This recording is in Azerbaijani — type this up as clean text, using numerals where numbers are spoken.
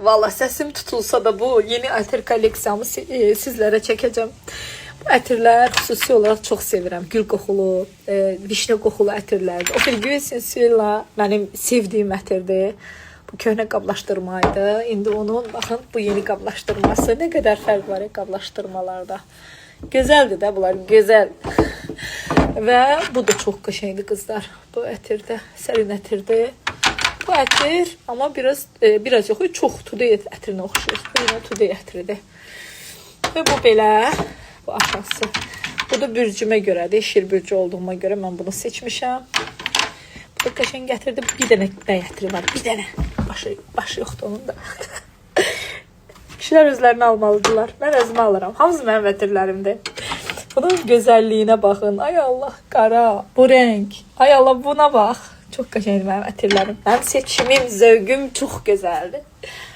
Valla səsim tutulsa da bu yeni ətir kolleksiyamı sizlərə çəkəcəm. Bu ətirlər xüsusi olaraq çox sevirəm. Gül qoxulu, vişnə qoxulu ətirlərdir. O Figü Sensuella mənim sevdiyim ətirdir. Bu köhnə qablaşdırma idi. İndi onun baxın bu yeni qablaşdırması. Nə qədər fərq var ya qablaşdırmalarda. Gözəldir də bunlar, gözəl. Və bu da çox qəşəngdir qızlar. Bu ətir də sərin ətirdir. Bu ətir amma biraz biraz yox, çox Today ətrinə oxşayır. Bu yenə Today ətridir. Və bu belə, bu aşağısı. Bu da bürcümə görədir. Şir bürcü olduğuma görə mən bunu seçmişəm. Bu da qəşəng ətirdir. Bir dənə bəy ətri var, bir dənə. Başı yoxdur onun da. Kişilər özlərini almalıdırlar. Mən özümə alıram. Hamısı mənim ətirlərimdir. Bunun gözəlliyinə baxın. Ay Allah, qara, bu rəng. Ay Allah, buna bax. Çox qəşəngdir mənim ətirlərim. Mənim seçimim, zövqüm çox gözəldir.